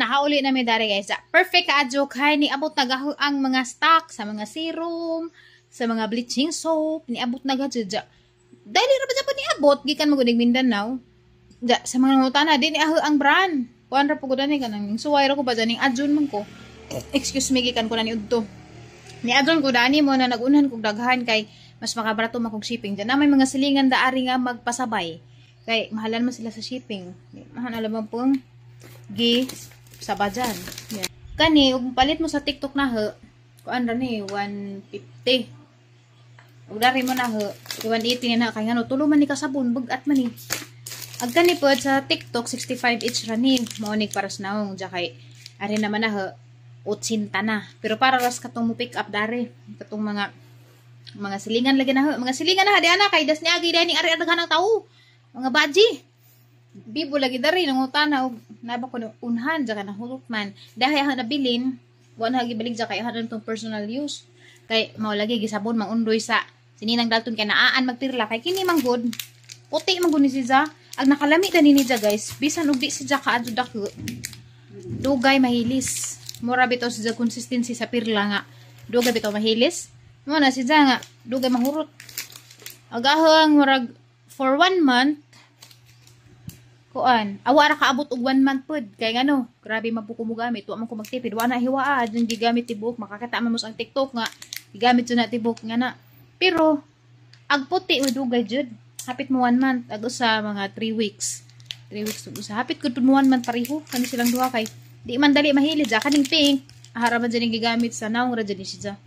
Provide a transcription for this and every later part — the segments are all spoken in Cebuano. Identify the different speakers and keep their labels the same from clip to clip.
Speaker 1: Nakauli na mi dari, guys. Perfect kaadyo kay niabot na gaho ang mga stock sa mga serum, sa mga bleaching soap, niabot na gadyo dya. Dahil ra ba dya pa niabot gikan mo gud Mindanao. Dya sa mga nangutana di ni aho ang brand. Kuan ra pugod ani kanang suway ra ko ba dyan ning adjon man ko. Excuse me, gikan ko na ni udto. Ni adjon ko dani mo na nagunhan kog daghan kay mas makabarato man kog shipping dyan. Na may mga silingan daari nga magpasabay. Kay mahalan man sila sa shipping. Mahan alam mo pong gi sabajan. Yeah. Kani ug palit mo sa TikTok na ho, kuan ra ni 150. Ug dari mo na ho, 180 na kay ngano tulo man ni ka sabon, bug-at man ni. Ag kani pod sa TikTok 65 each ra ni, mao ni para sa naong dya kay ari naman na ho 80 na. Pero para ras katong mo pick up dari, katong mga silingan lagi na ho, mga silingan na ha di ana kay das niagi dani ari daghan ang tawo. Mga baji. Bibo lagi dari nangutana og naba ko unhan dya ka nahurot man. Dahil ako nabilin, wa na gibalik dya kay ako tong personal use. Kay mao lagi gisabon mang undoy sa sininang Dalton kay naaan magpirla kay kini man gud. Puti man gud ni siya. Ag nakalami ta ni niya, guys. Bisan og di siya kaadto dako. Dugay mahilis. Mura bitaw siya consistency sa pirla nga. Dugay bitaw mahilis. Mo na siya nga dugay mahurot. Agahang murag for 1 month kuan, awa ra kaabot og 1 month pud kay ngano, grabe man po ko mogamit, wa man ko magtipid, wa na hiwaa dun gigamit tibok, makakita man mo sa TikTok nga gigamit jud na tibok nga na. Pero ag puti o dugay jud, hapit mo 1 month, ag usa mga 3 weeks. 3 weeks ug usa hapit gud pud mo 1 month pareho kani silang duha kay di man dali mahilid ja kaning pink. Ahara man jud ning gigamit sa naong ra jud ni siya.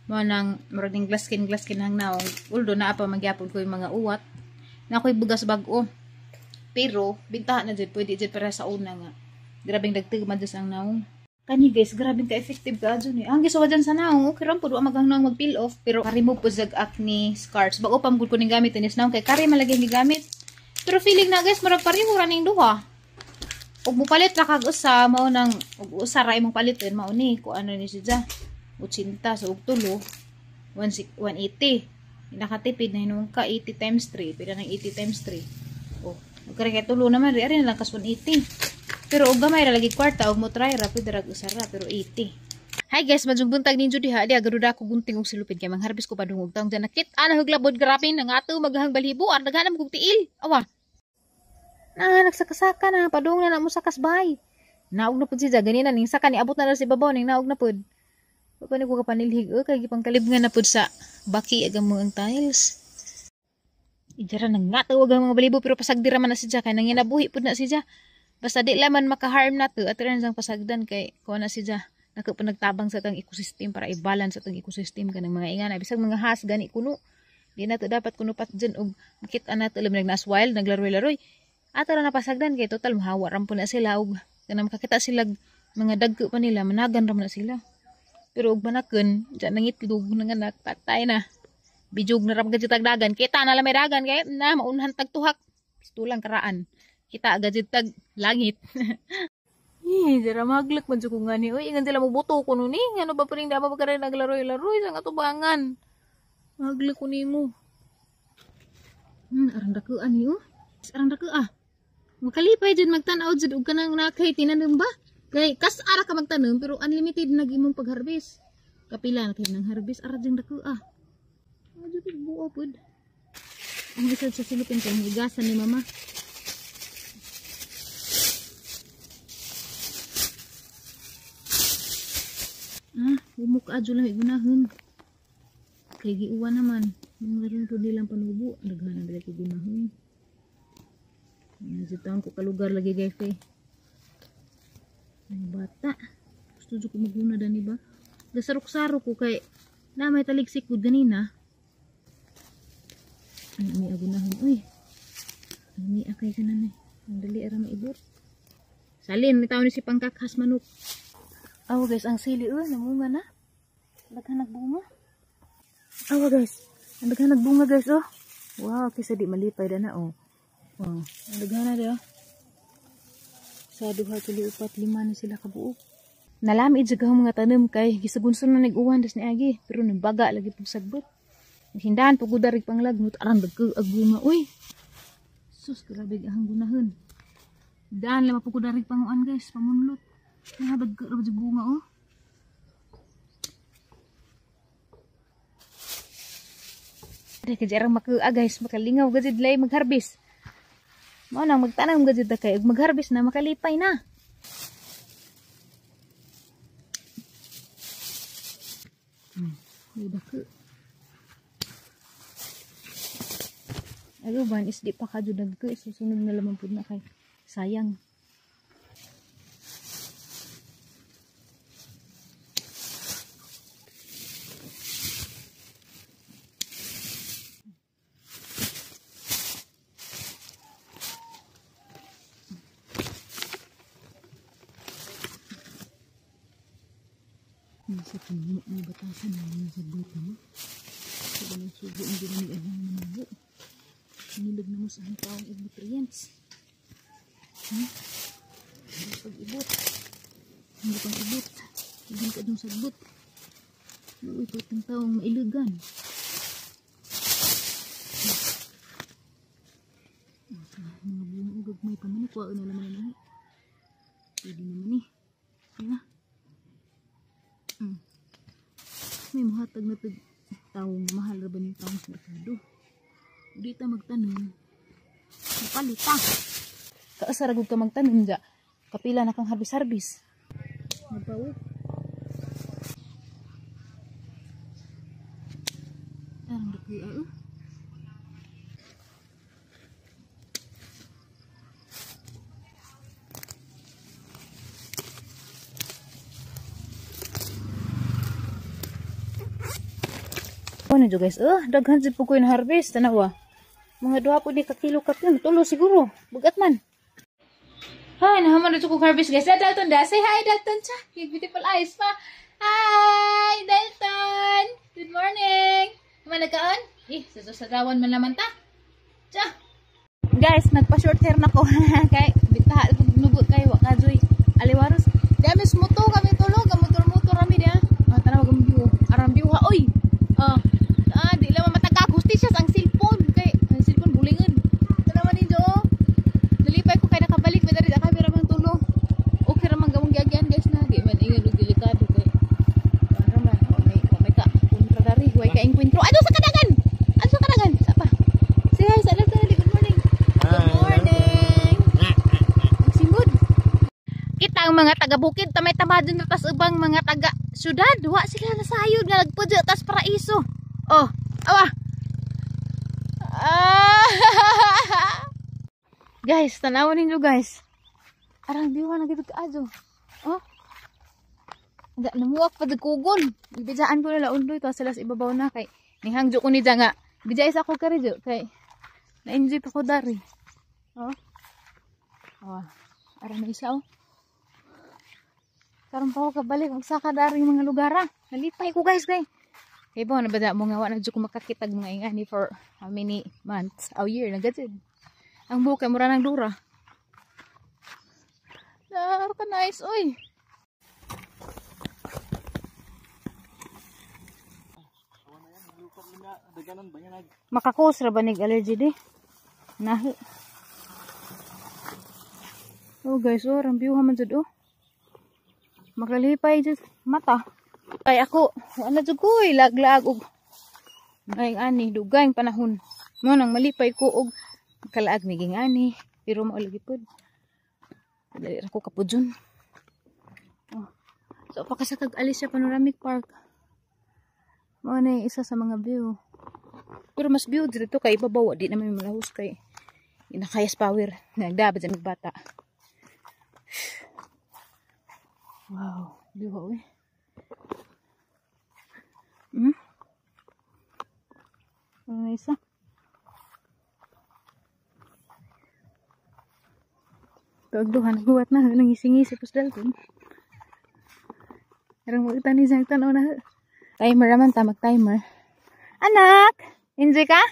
Speaker 1: Mo nang murag ning glass skin hang naong. Although naa pa magyapon ko yung mga uwat. Na ako'y bugas bag-o. Pero bintahan na jud, pwede jud para sa una nga. Grabeng dagtag man jud ang naong. Kani guys, grabeng ka-effective ka jud eh. Ang gisuwa dyan sa naong, okay ra pud wa maghang naong mag-peel off, pero ka-remove pud jag acne scars. Bag-o pa man gud ko ning gamit inis naong kay kari man lagi ang gigamit. Pero feeling na guys, murag pareho ra ning duha. Ug mopalit ra kag usa, mao nang ug usa ra imong paliton, mao ni ku ano ni siya. 80 sa ug tulo, 180. Nakatipid na hinuon ka 80 times 3, pila nang 80 times 3. Oh, kare kay tulo naman ri ari na lang kas 180. Pero og gamay ra lagi kwarta og mo try ra pwede ra usa ra pero 80. Hi guys, madyong buntag ninyo diha. Diha garuda ko gunting og silupid kay mangharbis ko padungog taong dyan nakit. Ana huglabod grabe nangato maghang balhibo ar daghan man kog tiil. Awa. Na nagsakasaka na padung na mo sakas bay. Naog na pud siya ganina ning saka ni abot na ra si babaw ning naog na pud. Pa ni ko kapanilhig kay gipangkalibngan na pud sa baki agam mo ang tiles. Ijara nang ngato ang mga balibo pero pasagdi ra man na siya kay nanginabuhi pud na siya. Basta di laman maka-harm nato at rin sang pasagdan kay kuha na siya nagtabang sa tang ecosystem para i-balance sa tang ecosystem kanang mga ingana bisag mga has gani kuno. Di nato dapat kuno patjen og makita nato alam nagnas wild naglaroy-laroy. Ato ra napasagdan kay total mahawa ra pud na sila og kanang makakita sila mga dagko pa nila managan ra man na sila. Pero og manaken diyan nangitlog nanganak patay na. Bijog na ram gajud tagdagan. Kita na lang may dagan kay na maunhan tag tuhak. Pistulang karaan. Kita gajud tag langit. Eh, dira maglak man jud ko ngani. Oy, ingan sila mobuto ko no ni. Ngano ba puring dama ba karon naglaroy-laroy sa atubangan. Maglak ko nimo. Arang dakuan ni oh. Arang daku ah. Makalipay jud magtan-aw jud og kanang nakay tinanom ba? Kay kas ara ka magtanom pero unlimited na imong pagharvest. Kapila na kay nang harvest ara jud daku ah. Adyo pud buo pud. Ang isad sa silupin kay higasan ni mama. Ah, humok adyo lang igunahon. Kay giuwan naman. Mga ron nilang panubo, daghan na dili kay gunahon. Medyo taon ko kalugar lagi guys kay. Ay bata. Gusto jud ko maguna dani ba? Gasarok-sarok ko kay na may taligsik gud ganina. Ay, may agunahon. Uy. Ay, may akay ka na ni. Ang dali ara maibot. Salin, may taon ni si pangkakhas manok. Awa guys, ang sili namunga na. Daghan nagbunga. Awa guys, ang daghan nagbunga guys oh. Wow, kaysa di malipay na oh. Oh, ang daghan na di oh. Sa 2, 3, 4, 5 na sila kabuok. Nalami jud ang mga tanom kay gisagunson na nag-uwan das niagi, pero nagbaga lagi pug sagbot. Hindahan pug udarig panglagnot aran dagko ag bunga oy. Sus, grabe ang gunahon. Daan lang pug udarig panguan guys, pamunlot. Nahabag ka sa bunga oh. Dahil kajarang makuha guys, makalingaw gajid lay magharbis. Mao nang magtanam gajid ta kay magharbis na makalipay na. Dako. Ayo ban is di pa kadyo dagko, susunod na lamang pud na kay sayang. Sa puno may batasan na yung sagot mo. Sa ganang sugo ang ginamian ng manago. Nilag na mo sa ang taong nutrients. Hindi pag-ibot. Hindi pang ibot. Hindi ka dong sagot. Uy, pag taong mailugan. Mga bunga ugag may pamanik. Kuha na naman na. Pwede naman eh. Kaya. May muhatag na taong mahal ra ba ning taong sa merkado. Di ta magtanom. Mapalita. Kaasa ra gud ka magtanom ja. Kapila na kang harbis-harbis. Nabawo. Arang dako oh. Ano jo guys, daghan jud po ko yung harvest, tanawa. Mga duha po di ka kilo kapyon, tulo siguro, bugat man. Hi, nahaman na ko harvest guys. Dalton da, say hi Dalton cha. Yung beautiful eyes pa. Hi Dalton. Good morning. Man nagkaon? Eh, sasadawan man naman ta. Cha. Guys, nagpa-short hair na ko. Kay bitaha nugot kay wa kajoy. Aliwaros. Di amis moto kami tulog, motor-motor rami dia. Ah, tanawa ang view. Aram view ha, oy. Di lang matagag hostisias ang cellphone kay ang cellphone bulingan. Tanawa ninyo oh. Nalipay ko kay nakabalik ba diri camera man tulo. Okay ra man gamong giagyan guys na di man ingon og delikado kay para man oh, may ka kontra dari way ka engkwentro. Ano sa kadagan? Ano sa kadagan? Sa pa. Say hi sa Dalton, good morning. Good morning. Singod. Kita ang mga taga bukid tamay tamad na tas ubang mga taga syudad, wa sila nasayod nga nagpudyo tas paraiso. Oh, awa. Ah. Guys, tanawan ninyo guys. Arang diwa na gid kaadyo. Oh. Nga namuak pa kugon. Bidjaan ko nila undoy to sila sa ibabaw na kay nihangjo ko ni nga. Bidjay sa ako kari jo kay na-enjoy pa ko dari. Oh. Oh. Arang na isa oh. Karon pa ko kabalik magsaka dari mga lugar ah. Nalipay ko guys kay. Kay ba na ba mo nga wa na jud ko makakitag mga ingani for how many months? A year na gud. Ang buhok kay mura nang dura. Dar ka nice oy. Makakos ra ba nig allergy di? Nahi. Oh guys, oh ang view man jud oh. Makalipay jud mata. Kay ako, wala jud ko laglag og ngayong ani dugay panahon. Mo nang malipay ko og kalaag miging ani, pero mao lagi pud. Dali ra ko kapudjon. Oh. So pakasakag alis sa Panoramic Park. Mao na isa sa mga view. Pero mas view dito kay ibabaw di naman malahos kay inakayas power. Nagdapat sa bata. Wow, view eh. Ano isa? Tagduhan, guwat na, nangisingisi po sa Dalton. Arang magta ni sang tanaw na. Timer raman ta, mag-timer. Anak! Enjoy ka?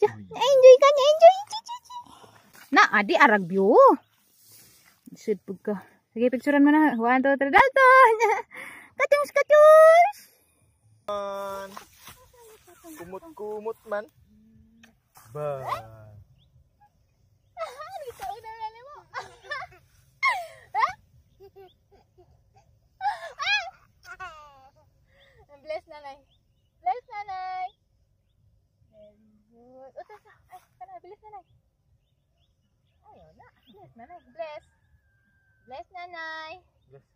Speaker 1: Enjoy ka, enjoy! Na, adi, arag view. Sud pug ka. Sige, picturean mo na. 1, 2, 3, Dalton! Katungs, katungs!
Speaker 2: Kumot-kumot man. Ba.
Speaker 1: Bless, nanay. Bless, nanay. Very good. Usa sa. Ay, kana, bilis, nanay. Ayaw na. Bless, nanay. Bless. Bless, nanay.
Speaker 2: Bless.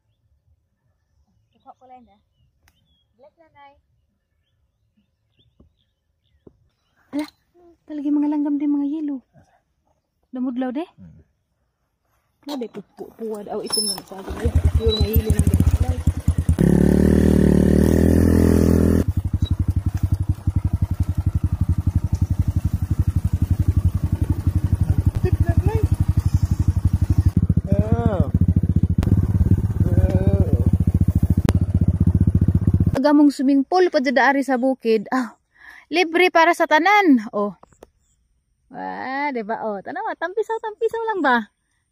Speaker 1: Kuha ko lang na. Bless, nanay. Ala, talaga mga langgam din mga yelo. Namudlaw de? Na de puwad aw itom na sa akin. Ay, pure nga yelo ng ganun.
Speaker 2: Tip na lang. Oh. Oh.
Speaker 1: Agamong swimming pool pa dyan ari sa bukid. Ah, libre para sa tanan. Oh. Ah, di ba? Oh, tanawa, tampisaw, tampisaw lang ba?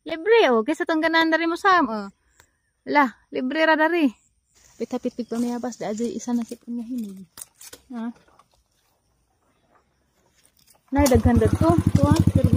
Speaker 1: Libre oh, kaysa tong ganahan dari mo sam. Oh. Lah, libre ra dari. Pitapit pig pamayabas da ajay isa na sipon nga hinog. Ha? Nay daghan to, to ah, pero